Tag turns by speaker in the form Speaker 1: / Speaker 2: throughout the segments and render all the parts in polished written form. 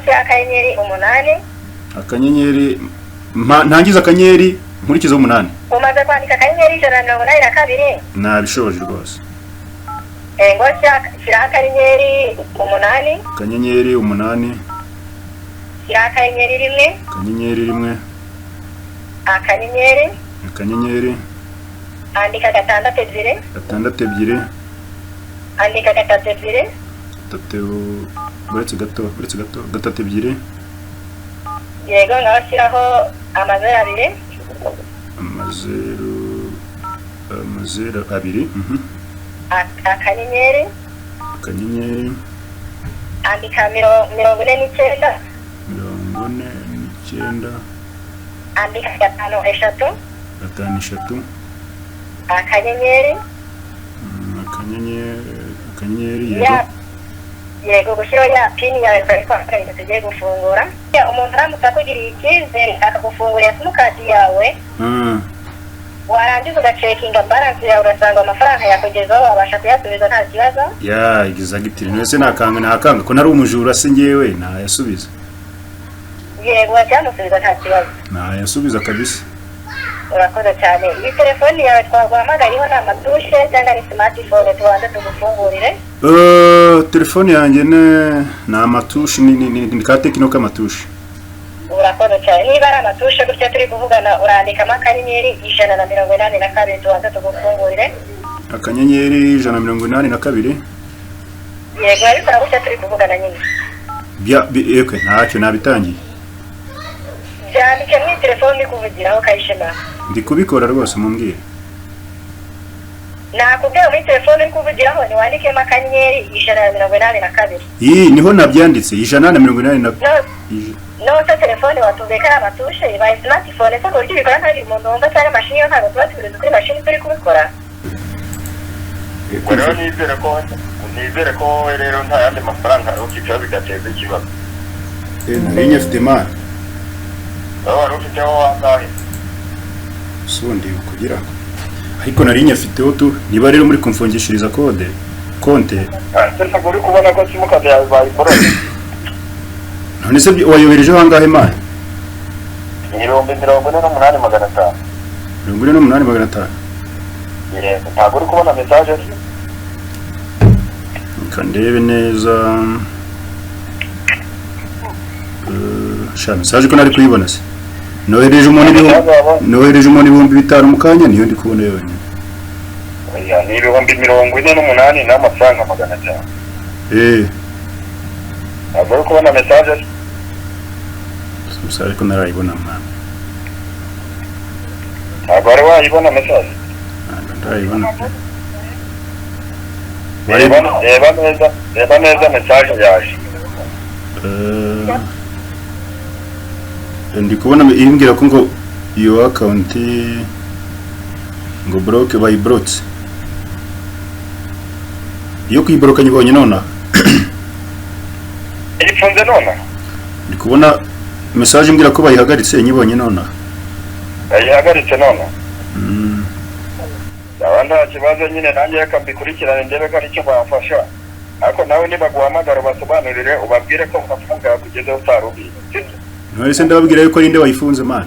Speaker 1: Shyira akanyenyeri umunani.
Speaker 2: Akanyenyeri, ntangiza akanyenyeri, nkurikizeho umunani.
Speaker 1: Umaze kwandika *182?
Speaker 2: Nabishoje rwose.
Speaker 1: Ngo shyiraho akanyenyeri umunani.
Speaker 2: Akanyenyeri umunani.
Speaker 1: Shyiraho akanyenyeri rimwe.
Speaker 2: Akanyenyeri rimwe.
Speaker 1: Akanyenyeri.
Speaker 2: Akanyenyeri.
Speaker 1: Andika gatandatu ebyiri.
Speaker 2: Gatandatu ebyiri.
Speaker 1: Andika gatatu ebyiri.
Speaker 2: Gatatu, uretse gato, uretse gato, gatatu ebyiri.
Speaker 1: Yego, ngaho shyiraho amazeru abiri.
Speaker 2: Amazeru, amazeru abiri.
Speaker 1: Akanyenyeri.
Speaker 2: Akanyenyeri.
Speaker 1: Andika 49.
Speaker 2: 49.
Speaker 1: Andika gatanu eshatu.
Speaker 2: Gatanu eshatu.
Speaker 1: Akanyenyeri.
Speaker 2: Akanyenyeri, akanyenyeri, yego.
Speaker 1: Yego, gushyiraho ya PIN yawe twari twakwereka tugiye gufungura. Umuntu aramutse akugiriye icyizere akagufungurira simukadi yawe, warangiza ugacekinga balance yawe, ugasanga amafaranga yakugezeho, wabasha kuyasubiza nta kibazo?
Speaker 2: Ya, exactly. None nakanga, nakanga ko nari umujura se ngewe nayasubiza?
Speaker 1: Yego, wacyamusubiza nta kibazo.
Speaker 2: Nayasubiza kabisa.
Speaker 1: Urakoze cyane. Iyi telefoni yawe twaguhamagariyeho ni amatushe cyangwa ni smartphone? Tubanze tugufungurire.
Speaker 2: Telefone yanjye ni amatushe, ni ka Tecno k'amatushe.
Speaker 1: Urakoze cyane. Niba ari amatushe gutya turi kuvugana, urandikamo *182, tubanze tugufungurire.
Speaker 2: *182.
Speaker 1: Yego, arabikora gutya turi kuvugana nyine.
Speaker 2: Bya okay, ntacyo, nabitangiye.
Speaker 1: Byandike muri telefone uri kuvugiraho, Kayishema.
Speaker 2: Ndi kubikora rwose, mumbwire.
Speaker 1: Nakubwiye, muri telefone uri kuvugiraho ntiwandikemo *182.
Speaker 2: Iyi niho nabyanditse, 180 na
Speaker 1: No. No se telefone watubwiye ko ari amatushe, ibaye smartphone se ku buryo ubikora ntari umuntu wumva, cyangwa mashini? Yo ntabwo tuba tubiriza kuri mashini turi kubikora.
Speaker 3: Ubwo rero nizere ko wowe rero nta yandi mafaranga ufiteho bigateza ikibazo.
Speaker 2: Nari nyafite, man.
Speaker 3: Wowe wari ufiteho angahe?
Speaker 2: Sundi kugira ngo, ariko nari nyafiteho tu. Niba rero muri kumfungishiriza kode konte.
Speaker 3: Ese ntabwo uri kubona ko simukadi yawe bayikoranye?
Speaker 2: None se wayoherejeho angahe, man?
Speaker 3: 48,500.
Speaker 2: 48,500?
Speaker 3: Yego. Ntabwo uri kubona message se?
Speaker 2: Reka ndebe neza. Sha, message ko nari kuyibona se? Nohereje umuntu 5000 mu kanya, niyo ndi kubona yonyine.
Speaker 3: Oya, ni 48,500. Ntabwo uri kubona message se?
Speaker 2: Message ko narayibona, mwana?
Speaker 3: Ntabwo wari wayibona message?
Speaker 2: Ntabwo ndayibona pe.
Speaker 3: Reba, reba neza, reba neza, message yaje.
Speaker 2: Ndi kubona imbwira ko ngo iyo account ngo block, bayiblotse. Iyo kuyiboroka nyibonye nonaha.
Speaker 3: Ifunze none?
Speaker 2: Ndi kubona message imbwira ko bayihagaritse, nyibonye nonaha.
Speaker 3: Yayihagaritse none? Yaba nta kibazo nyine, nanjye reka mbikurikirane ndebe ko aricyo bamfasha. Ariko nawe nibaguhamagara ubasobanurire, ubabwire ko amafaranga yakugezeho utari ubizi, sibyo?
Speaker 2: None se ndababwira yuko ari nde wayifunze, man?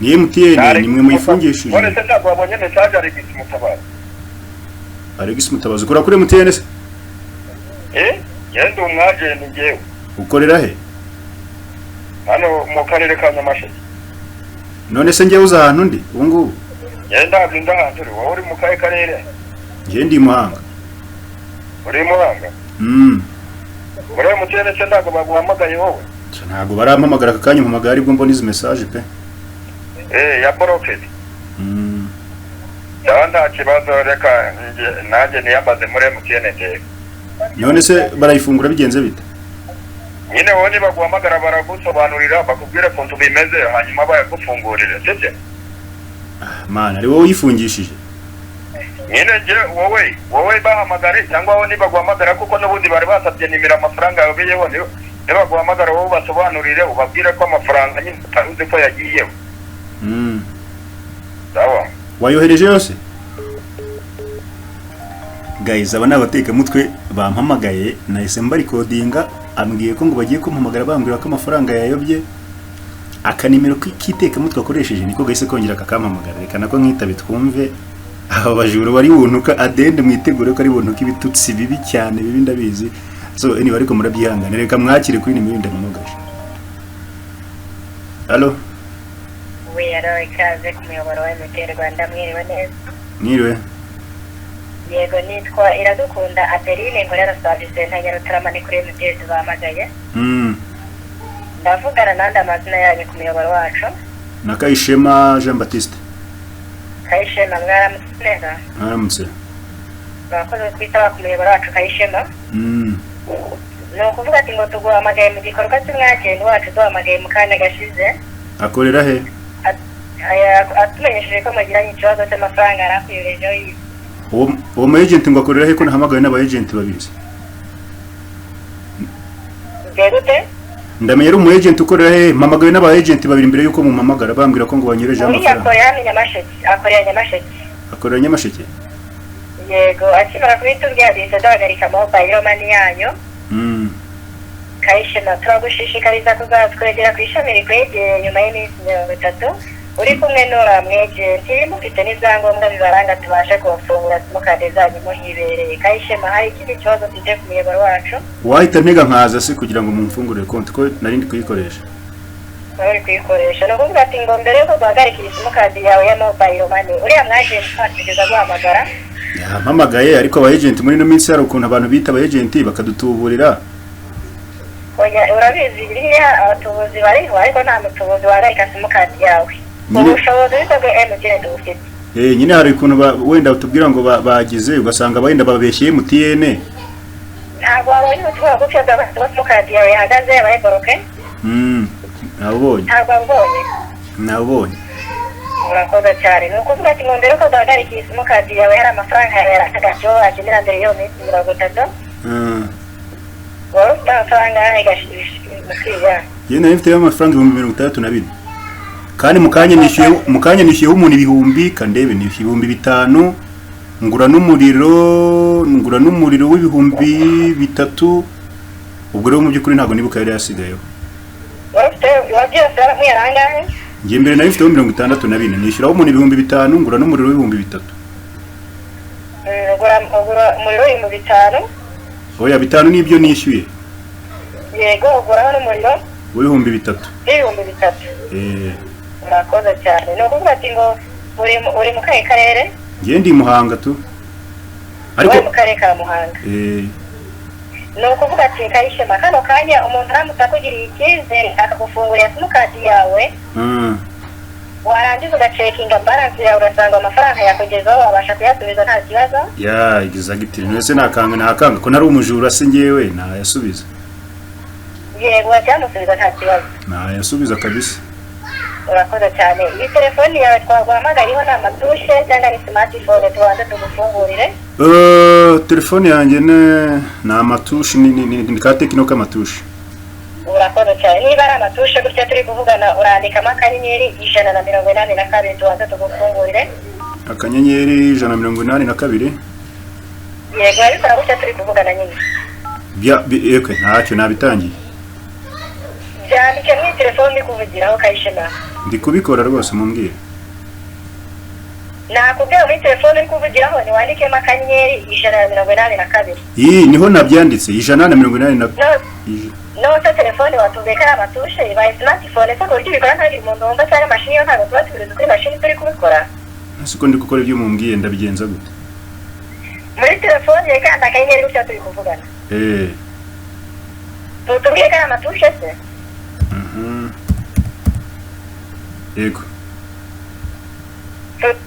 Speaker 2: Ni MTN, nimwe muyifungishije.
Speaker 3: None se ntabwo wabonye message? Alex Mutabazi.
Speaker 2: Alex Mutabazi ukora kuri MTN se?
Speaker 3: Eh, njyewe ndi umwagenti njyewe.
Speaker 2: Ukorera he?
Speaker 3: Hano mu karere ka Nyamasheke.
Speaker 2: None se njyewe uza ahantu ndi ubu ngubu?
Speaker 3: Njyewe ntabwo nzi ahantu uri. Wowe uri mu kahe karere?
Speaker 2: Njyewe ndi i Muhanga.
Speaker 3: Uri i Muhanga?
Speaker 2: Mm.
Speaker 3: Muri MTN se ntabwo baguhamagaye wowe?
Speaker 2: Ntabwo barampamagara aka kanya. Mpamagara aribwo mbona izi message pe.
Speaker 3: Eh, ya blocked. Yaba nta kibazo, reka nanjye niyambaze muri MTN ndebe.
Speaker 2: None se barayifungura bigenze bite?
Speaker 3: Nyine wowe nibaguhamagara baragusobanurira, bakubwire ukuntu bimeze, hanyuma bayagufungurire, sibyo?
Speaker 2: Man, ari wowe uyifungishije.
Speaker 3: Nyine njye wowe bahamagare, cyangwa wowe nibaguhamagara, kuko n'ubundi bari basabye nimero amafaranga yabeyeho. Nibaguhamagara wowe ubasobanurire, ubabwire ko amafaranga nyine utari uzi ko yagiyeho. Sawa.
Speaker 2: Wayohereje yose? Guys, aba ni abatekamutwe bampamagaye, nahise mbarikodinga. Ambwiye ko ngo bagiye kumpamagara bambwira ko amafaranga yayobye. Akanimero k'itekamutwe akoresheje niko gahise kongera kakampamagara. Reka nako nkitabe twumve aba bajura bari buntuka. Adende, mwitegure ko ari buntuka ibitutsi bibi cyane, bibi, ndabizi. So anyway, ariko murabyihangane, reka mwakire kuri nimero ndamugaje. Allo?
Speaker 1: We, allo, ikaze ku muyoboro wa MTN Rwanda, mwiriwe neza?
Speaker 2: Mwiriwe.
Speaker 1: Yego, nitwa Iradukunda Adeline, nkorera service center Nyarutarama, ni kuri MTN tubahamagaye. Ndavugana nandi amazina yanyu ku muyoboro wacu?
Speaker 2: Na Kayishema Jean Baptiste.
Speaker 1: Kayishema, mwaramutse neza?
Speaker 2: Mwaramutse.
Speaker 1: Murakoze kwitaba ku muyoboro wacu, Kayishema. Ni ukuvuga ati ngo tuguhamagaye mu gikorwa cy'umwagenti wacu duhamagaye mu kanya gashize.
Speaker 2: Akorera he?
Speaker 1: Atumenyesheje ko mugiranye ikibazo cy'amafaranga yari akuyoherejeho yize.
Speaker 2: Uwo mu agent ngo akorera he, ko nahamagawe n'aba agent babizi?
Speaker 1: Ngiye gute?
Speaker 2: Ndamenya ari umu agent ukorera he? Mpamagawe n'aba agent babiri mbere yuko mumpamagara, bambwira ko ngo banyoherejeho
Speaker 1: Uriya
Speaker 2: amafaranga.
Speaker 1: akorera hano Nyamasheke, akorera Nyamasheke.
Speaker 2: Akorera Nyamasheke?
Speaker 1: Yego, akimara kubitubwira duhita duhagarika mobile money yanyu. Kayishema, turagushishikariza kuzatwegera ku ishami rikwegereye nyuma y'iminsi 30 uri kumwe n'uriya mwegenti, mufite n'ibyangombwa bibaranga, tubashe kubafungura simukadi zanyu muhibereye. Kayishema, hari ikindi kibazo ufite ku muyoboro wacu?
Speaker 2: Wahita ntega nkaza se kugira ngo mumfungurire konti, ko nari ndi kuyikoresha?
Speaker 1: Wari uri kuyikoresha. Ni ukuvuga ati ngo mbere yuko duhagarika iyi simukadi yawe ya mobile money, uriya mwagenti wacu guhamagara.
Speaker 2: Yampamagaye, ariko aba agent muri ino minsi hari ukuntu abantu bita aba agent bakadutuburira.
Speaker 1: Oya, urabizi, biriya abatubuzi bariho, ariko nta mutubuzi wahagarika simukadi yawe. Ubushobozi bwo MTN tubufite.
Speaker 2: Eh, nyine hari ukuntu wenda batubwira ngo bagize, ugasanga wenda babeshye MTN.
Speaker 1: Ntabwo wabonye ubutumwa bugufi bwa simukadi yawe yahagaze, yabaye bloqué?
Speaker 2: Nabubonye.
Speaker 1: Ntabwo wabubonye?
Speaker 2: Nabubonye.
Speaker 1: Urakoze cyane. Ni ukuvuga ati ngo mbere yuko duhagarika iyi simukadi yawe, hari amafaranga yawe yarahagazeho akenera mbere y'iyo minsi 30. Wari ufite amafaranga mukiriya?
Speaker 2: Njye nari mfite amafaranga 64,000, kandi mu kanya nishyuyeho umuntu ibihumbi, kandebe, nishyuye 5000, ngura n'umuriro w'3,000. Ubwo rero mu by'ukuri ntabwo nibuka yari yasigayeho.
Speaker 1: Wari ufite wa byose waramuyara angahe?
Speaker 2: Njye mbere nari mfiteho 64, nishyuraho umuntu 5000, ngura n'umuriro w'3,000.
Speaker 1: Ugura umuriro 5000?
Speaker 2: Oya, bitanu nibyo nishyuye.
Speaker 1: Yego, uguraho n'umuriro
Speaker 2: w'3,000.
Speaker 1: w'3,000?
Speaker 2: Eh.
Speaker 1: Urakoze cyane. Ni ukuvuga ati ngo uri mu kahe karere?
Speaker 2: Njye ndi i Muhanga tu, ariko
Speaker 1: Uri mu karere ka Muhanga?
Speaker 2: Eh.
Speaker 1: Ni ukuvuga ati Kayishema, kano kanya umuntu aramutse akugiriye icyizere akagufungurira simukadi yawe, warangiza ugacekinga balance yawe, ugasanga amafaranga yakugezaho, wabasha kuyasubiza nta kibazo?
Speaker 2: Ya, exactly. Nese nakanga nakanga ko nari umujura se? Njyewe nayasubiza.
Speaker 1: Yego, wacyamusubiza nta kibazo?
Speaker 2: Nayasubiza kabisa.
Speaker 1: Urakoze cyane. Iyi telefoni yawe twaguhamagariho ni amatushe cyangwa ni smartphone? Tubanze tugufungurire.
Speaker 2: Telefone yanjye ni amatushi, ni ka Tecno k'amatushi.
Speaker 1: Urakoze cyane. Niba ari amatushe gutya turi kuvugana, urandikamo *182, tubanze tugufungurire.
Speaker 2: *182.
Speaker 1: Yego, arabikora gutya turi kuvugana nyine.
Speaker 2: Eke, ntacyo, nabitangiye.
Speaker 1: Byandike muri telefone uri kuvugiraho, Kayishema.
Speaker 2: Ndi kubikora rwose, mumbwire.
Speaker 1: Nakubwiye, muri telefone uri kuvugiraho ntiwandikemo *182.
Speaker 2: Iyi niho nabyanditse, 180 na
Speaker 1: No. Nose telefone watubwiye ko ari amatushe, ibaye smartphone se ku buryo ubikora ntagire umuntu wumva, cyangwa mashini yo ntabwo tuba tubizi kuri mashini turi kubikora?
Speaker 2: Ese ko ndi gukora ibyo mumbwiye, ndabigenza gute?
Speaker 1: Muri telefone kandi akanyenyeri gutya turi kuvugana. Tutubwiye ko ari amatushe se?
Speaker 2: Mhm. Yego.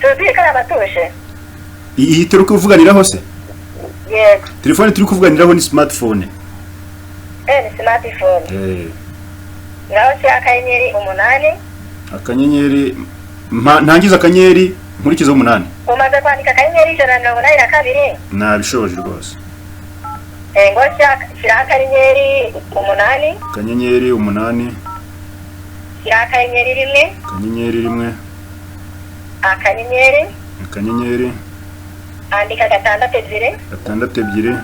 Speaker 1: Tubwiye ko ari amatushe?
Speaker 2: Iyi turi kuvuganiraho se?
Speaker 1: Yego.
Speaker 2: Telefone turi kuvuganiraho ni smartphone.
Speaker 1: Eh, ni smartphone. Ngaho shyira *8.
Speaker 2: Akanyenyeri, ntangiza akanyenyeri, nkurikizeho 8.
Speaker 1: Umaze kwandika *182?
Speaker 2: Nabishoje rwose.
Speaker 1: Eh, ngo shyiraho *8.
Speaker 2: *8.
Speaker 1: Shyiraho *1.
Speaker 2: *1.
Speaker 1: Akanyenyeri.
Speaker 2: Akanyenyeri.
Speaker 1: Andika 6 2.
Speaker 2: 6 2.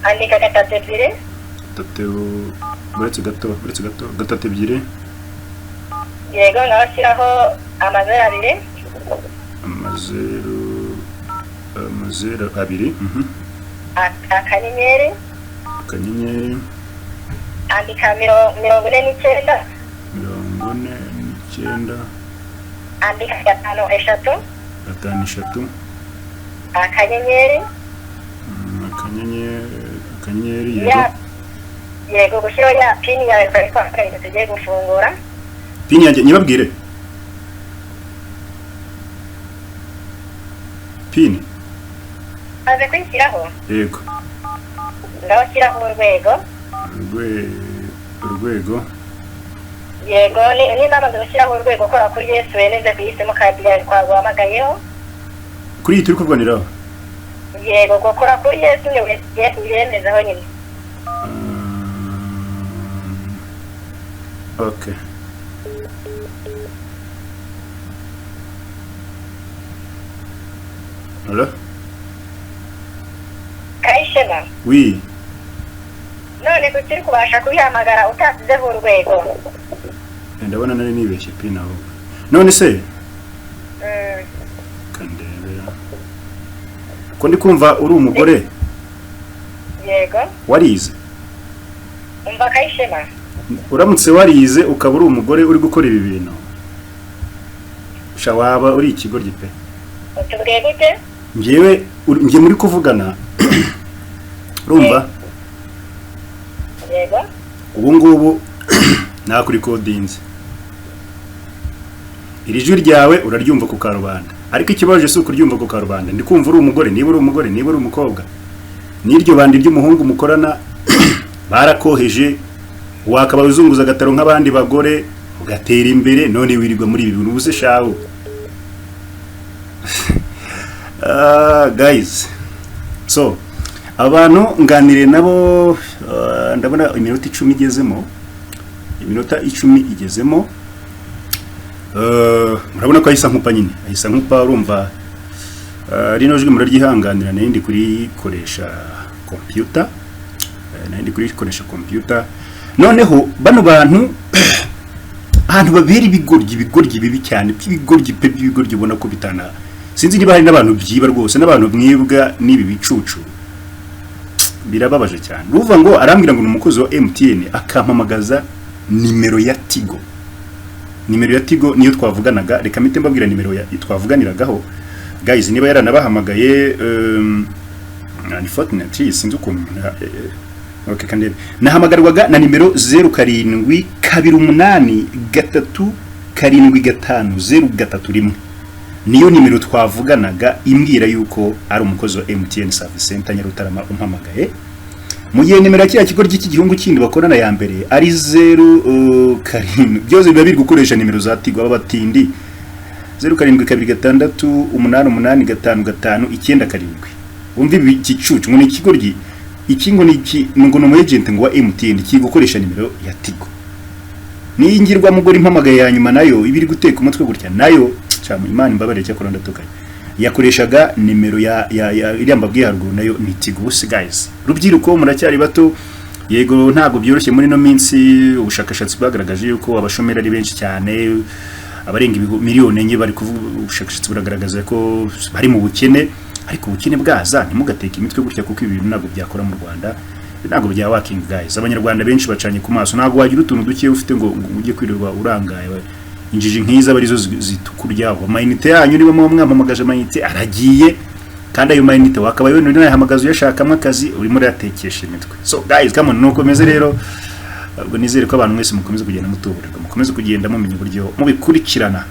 Speaker 1: Andika 3 2.
Speaker 2: Gatatu, uretse gato, uretse gato, gatatu ebyiri.
Speaker 1: Yego, ngaho shyiraho amazeru abiri.
Speaker 2: Amazeru, amazeru abiri.
Speaker 1: Akanyenyeri.
Speaker 2: Akanyenyeri.
Speaker 1: Andika 49.
Speaker 2: 49.
Speaker 1: Andika gatanu eshatu.
Speaker 2: Gatanu eshatu.
Speaker 1: Akanyenyeri.
Speaker 2: Akanyenyeri, akanyenyeri, yego.
Speaker 1: Yego, gushyiraho ya PIN yawe twari twakwereka tugiye gufungura.
Speaker 2: PIN yanjye nyibabwire? PIN?
Speaker 1: Maze kuyishyiraho?
Speaker 2: Yego.
Speaker 1: Ngaho shyiraho urwego.
Speaker 2: Urwego.
Speaker 1: Yego, niba bamaze gushyiraho urwego, kora kuri yes, wemeze ku simukadi yawe twaguhamagayeho.
Speaker 2: Kuri iyi turi kurwaniraho?
Speaker 1: Yego, gukora kuri yes uyemezeho nyine.
Speaker 2: Okay. Allo?
Speaker 1: Kayishema.
Speaker 2: Oui.
Speaker 1: None kuki uri kubasha kubihamagara utasizeho urwego?
Speaker 2: Ndabona nari nibeshye PIN ahubwo. None se kandebera ko ndi kumva uri umugore?
Speaker 1: Yego.
Speaker 2: Warize?
Speaker 1: Umva Kayishema.
Speaker 2: Uramutse warize ukaba uri umugore uri gukora ibi bintu, sha waba uri ikigoryi pe.
Speaker 1: Utubwiye gute?
Speaker 2: Njyewe njye muri kuvugana, urumva?
Speaker 1: Yego.
Speaker 2: Ubu ngubu nakurikodinze, iri jwi ryawe uraryumva ku karubanda, ariko ikibazo si ukuryumva ku karubanda. Ndi kumva uri umugore, niba uri umugore, niba uri umukobwa, n'iryo bandi ry'umuhungu mukorana barakoheje, wakaba uzunguza agataro nk'abandi bagore ugatera imbere, none wirirwa muri ibi bintu ubuse shahu. Guys, so abantu nganiriye nabo, ndabona iminota 10 igezemo, iminota 10 igezemo. Murabona ko ahisa nkupa nyine, ahisa nkupa, urumva. Rino jwi muraryihanganira, nari ndi kurikoresha computer, nari ndi kurikoresha computer. Noneho bano bantu ahantu babera ibigoryi, ibigoryi bibi cyane, by'ibigoryi pe, by'ibigoryi, ubona ko bitana, sinzi niba hari n'abantu byiba rwose, n'abantu mwibwa n'ibi bicucu, birababaje cyane. Uruvuga ngo arambwira ngo ni umukozi wa MTN, akampamagaza nimero ya Tigo. Nimero ya Tigo niyo twavuganaga. Reka mpite mbabwira nimero ya twavuganiragaho, guys, niba yaranabahamagaye. Unfortunately sinzi ukuntu okay, kandebe. Nahamagarwaga na nimero 0728375031, niyo nimero twavuganaga, imbwira yuko ari umukozi wa MTN Service Center Nyarutarama umpamagaye, mu gihe nimero ya kiriya kigo ry'iki gihungu kindi bakorana ya mbere ari 0 7, byose biba biri gukoresha nimero za Tigo. Aba batindi, 0726885597. Wumva ibi gicucu, ngo ni ikigoryi iki, ngo ni iki, ngo ni umu agent ngo wa MTN kiri gukoresha nimero ya Tigo. Niyi ngirwamugore impamagaye ya nyuma nayo iba iri guteka umutwe gutya nayo, cyane Imana imbabarire, cyakora ndatukanye, yakoreshaga nimero ya iriya mbabwiye haruguru, nayo ni Tigo. Bose guys, rubyiruko muracyari bato, yego ntabwo byoroshye muri ino minsi. Ubushakashatsi bwagaragaje yuko abashomeri ari benshi cyane, abarenga miliyoni 4 bari kuvuga. Ubushakashatsi buragaragaza ko bari mu bukene, ariko ubukene bwaza ntimugateke imitwe gutya, kuko ibi bintu ntabwo byakora mu Rwanda, ntabwo bya working guys. Abanyarwanda benshi bacanye ku maso, ntabwo wagira utuntu duke ufite ngo ujye kwirirwa urangaye. Injiji nk'iza aba arizo zitukuryaho amayinite yanyu. Niba muba mwampamagaje, amayinite aragiye, kandi ayo mayinite wakabaye wenda unayahamagaza uyashakamo akazi, urimo urayatekesha imitwe. So guys, come on, nuko meze rero. Ubwo nizere ko abantu mwese mukomeze kugenda mutuburirwa, mukomeze kugenda mumenya uburyo mubikurikirana.